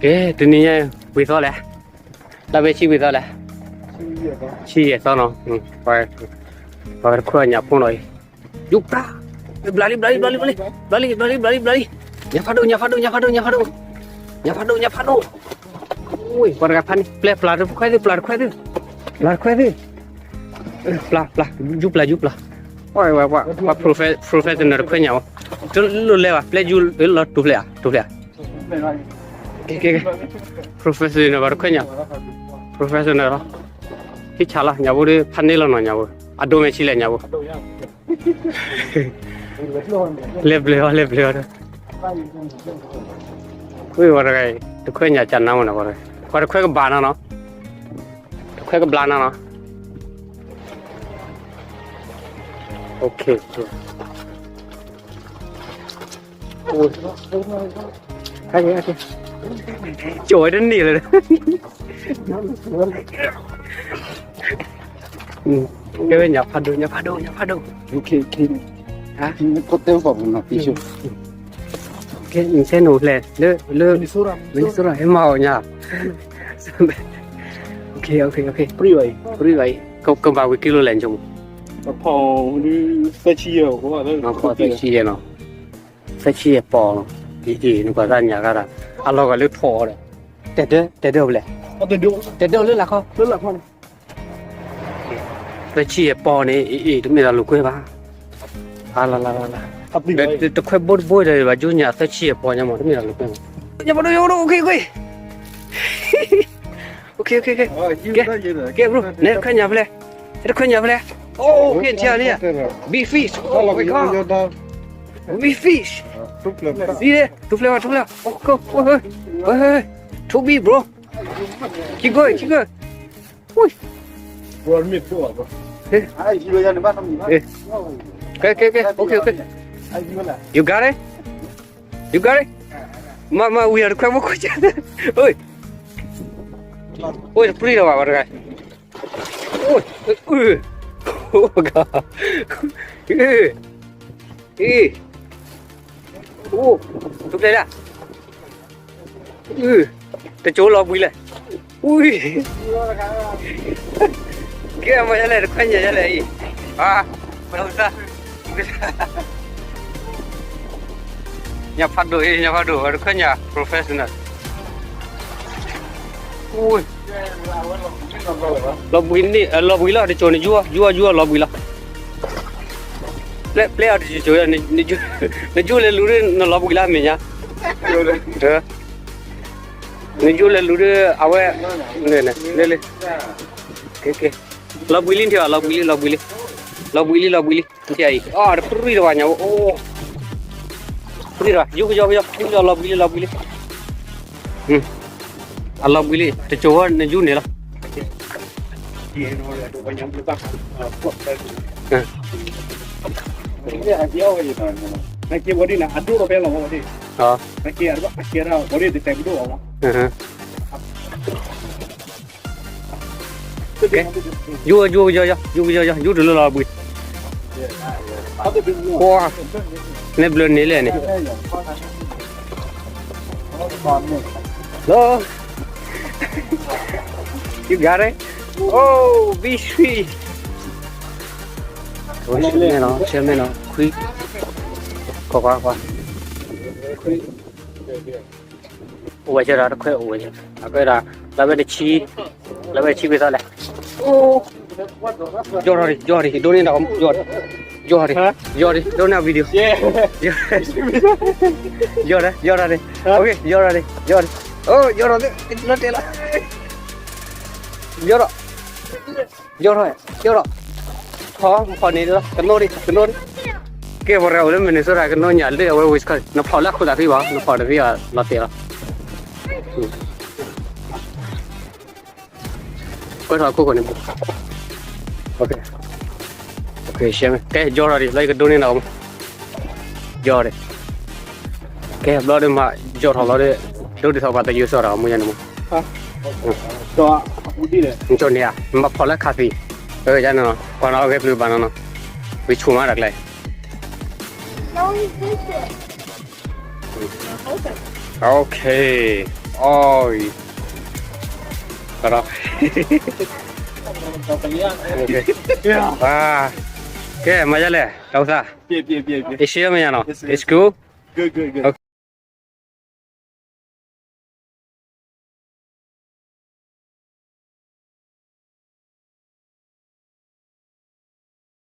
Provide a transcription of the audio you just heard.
ကဲ တနံၤညါ ဝံၤသီလဲၣ်, လၢဘဲဆံဝံၤသီလဲၣ်, ဆံယဲၢ်သီနီၤ, ပှၤတခွဲညၣ်ဖိနီၤအံၤ, ယူၢ်ပျၢ်, ဘျါလံ ဘျါလံ ဘျါလံ ဘျါလံ, ဘျါလံ ဘျါလံ ဘျါလံ ဘျါလံ, ညၣ်ဖးဒိၣ် ညၣ်ဖးဒိၣ် ညၣ်ဖးဒိၣ် ညၣ်ဖးဒိၣ်, ညၣ်ဖးဒိၣ် ညၣ်ဖးဒိၣ်, အိ ပှၤတဂၤဖးန့ၣ် ပျဲပျၢ်တခွဲသု ပျၢ်တခွဲသု, ပျၢ်တခွဲသု, ပျၢ် ပျၢ် ယူၢ်ပျၢ် ယူၢ်ပျၢ်, ပှၤ ပှၤ professional တခွဲညၣ်ဝဲ, တလိၣ်လဲၤဘၣ် ပျဲယူၢ်လီၤ တူၤဖျဲးဧါ တူၤဖျဲးဧါ ကဲ ကဲ ကဲ, professional ဘၣ်တခွဲညၣ်, professional လီၤ, ဟံၣ်ဆါလီၤ ညၣ်ဖိဒီး ဖးန့ၢ်လီၤနီၤ ညၣ်ဖိ, အဒိမဲာ်ဆံးလဲၣ် ညၣ်ဖိ, လဲၤဘျဲးအီၤ လဲၤဘျဲးအီၤဒီး, ဝဲတဂၤအံၤ တခွဲညၣ်ကနါမ့ၢ်နီၤ, ပှၤတခွဲကဘၣ်နီၤနီၤ, တခွဲကဘျါနီၤနီၤ, ကၠီၤဝဲတန့ၢ်လၢၤ, ကဲဝဲ ညၣ်ဖးဒိၣ် ညၣ်ဖးဒိၣ် ညၣ်ဖးဒိၣ်, ကဲ နဆဲနိၣ်လဲၣ် လၢ လၢ Minnesota ဟဲမၤအီၣ်ညါ, ပြံဝဲအံၤ ကဘၣ်ဝံၤကံလိလဲၣ် နဆိကမိၣ်, သၢဆံယဲၢ်နီၤ, သၢဆံယဲၢ်ပီၢ်နီၤ, အံၤ နကွၢ်သးညၣ်ဂၤဒၣ် အလီၤဂာ်လၢထီၣ်အီၤဒီး, တဲဒၢ တဲဒၢဖဲလဲၣ်, တဲဒၢလၢလာ်ခီ, သၢဆံယဲၢ်ပီၢ်န့ၣ် အံၤ တမ့ၢ်တၢ်လိာ်ကွဲဘၣ်, လၢ်လၢ်လၢ်လၢ်, တခွဲဘိတဘိဒီး ဘၣ်ကၠိညၣ်သၢဆံယဲၢ်ပီၢ်ညါမ့ၢ် တမ့ၢ်တၢ်လိာ်ကွဲဘၣ်, ညၣ်ဖးဒိၣ် ညၣ်ဖးဒိၣ် ကဲ ကဲ ကဲ bro နတခွဲညၣ်ဖဲလဲၣ်, နတခွဲညၣ်ဖဲလဲၣ်, အိ ကဲ နထံၣ်န့ၣ်, big fish, oh my god, big fish, ထူဖျဲးဘၣ် ထူဖျဲးဘၣ်, ထူဘံ bro, keep going, keep going, ကဲ ကဲ ကဲ okay, okay, you got it, you got it, မ့ၢ် မ့ၢ် ဝံၤအီၤတခွဲဖိခွဲညၣ်, အိ တပြံလီၤဘၣ် ပှၤတဂၤ, အိ အိ တကၠိလီၤဘှံးလဲၣ်, ကဲ မ့ၢ်ယလဲၣ် တခွဲညၣ်ယလဲၣ်အံၤ, ပသး ညၣ်ဖးဒိၣ်အံၤ ညၣ်ဖးဒိၣ် တခွဲညၣ် professional, လီၤဘှံးန့ၣ် လီၤဘှံးလီၤ တကၠိန့ၣ် ယူၢ် ယူၢ် ယူၢ် လီၤဘှံးလီၤ, ပျဲ ပျဲအီၤတကၠိ နယူၢ်လဲၤလူၤဒီး နလီၤဘှံးလၢအမဲာ်ညါ, နယူၢ်လဲၤလူၤဒီး အဝဲ လၢ လၢ လီၤဘှံးလံ နထံၣ်ဘၣ် လီၤဘှံးလံ လီၤဘှံးလံ, လီၤဘှံးလံ လီၤဘှံးလံ နထံၣ်အံၤ အတပြံတဘၣ်ညါ, ပြံတဘၣ် ယူၢ်ကယီကယီ ယူၢ်ကယီ လီၤဘှံးလံ လီၤဘှံးလံ, အလီၤဘှံးလံ တကၠိဝဲ နယူၢ်န့ၣ်လီၤ. ယူၢ် ယူၢ်ကယီယီ ယူၢ်ကယီယီ ယူၢ်တုၤလၢလီၤဘှံး, ကွၢ် နဲဘျၢန့ၣ်လဲၣ်န့ၣ်, လီၤ, you got it, oh, big fish, ဆၢမဲာ်နီၤ ဆၢမဲာ်နီၤ ခွံ, ကွၢ်ကွၢ်ကွၢ်, ခွံ အိၣ်ဝဲဆၢဒီးတခွဲအိၣ်ဝဲ, အကဲဒၣ် လၢဝဲတဆံ, လၢဝဲတဆံဝံၤသီလဲၣ်, အိၣ်, ယီၢ်ထီၣ်ဒံး ယီၢ်ထီၣ်ဒံး ဒိးန့ၢ်ဒီး ယီၢ်ထီၣ်ဒံး ယီၢ်ထီၣ်ဒံး ဒိးန့ၢ် video, ယီၢ်ထီၣ် ယီၢ်ထီၣ်ဒံး okay ယီၢ်ထီၣ်ဒံး ယီၢ်ထီၣ်ဒံး အိၣ် ယီၢ်ထီၣ်ဒံး လီၤတဲာ်လီၤ, ယီၢ်ထီၣ် ယီၢ်ထီၣ် ယီၢ်ထီၣ်, ဖီ ဖီန့ၣ်လီၤ ကနိဒံး ကနိဒံး, ကဲ ပှၤတဂၤအိၣ်လၢ Minnesota ကနိညၣ်လၢအဝဲ Wisconsin နဖီၣ်လၢအခိၣ်သးဖံဘၣ် နဖီၣ်တသ့ဘၣ် လီၤတဲာ်လီၤ, ကွဲထီၣ်အခိၣ်ဃိန့ၣ်, okay, okay ကဲ ယီၢ်ထီၣ်ဒံး လၢယကဒိးန့ၢ်နၤအီၤ, ယီၢ်ဒံး, ကဲ ဘျီဒီးမး ယီၢ်ထီၣ်ဘျီဒီး ဒိးဒံးထီၣ်ပှၤသယုၢ်စီၣ်တၢ်အီၤ မ့ၢ်ယၤန့ၣ်မး နကၠိန့ၣ်ဧါ နဘၣ်ဖီၣ်လၢခါသံး, အၢ ယၤန့ၣ်နီၤ ကွၢ်နီၤ အဂဲၤပျုၤဘၣ်နီၤနီၤ, ဝံၤဆိၣ်မးတၢ်ကျဲ, okay, အီၣ်အံၤ, ကဒီး, ကဲ မၤယါလဲၣ် တၢ်အိၣ်သး, အ့ၡၢမ့ၢ်ညါနီၤ it's cool, okay.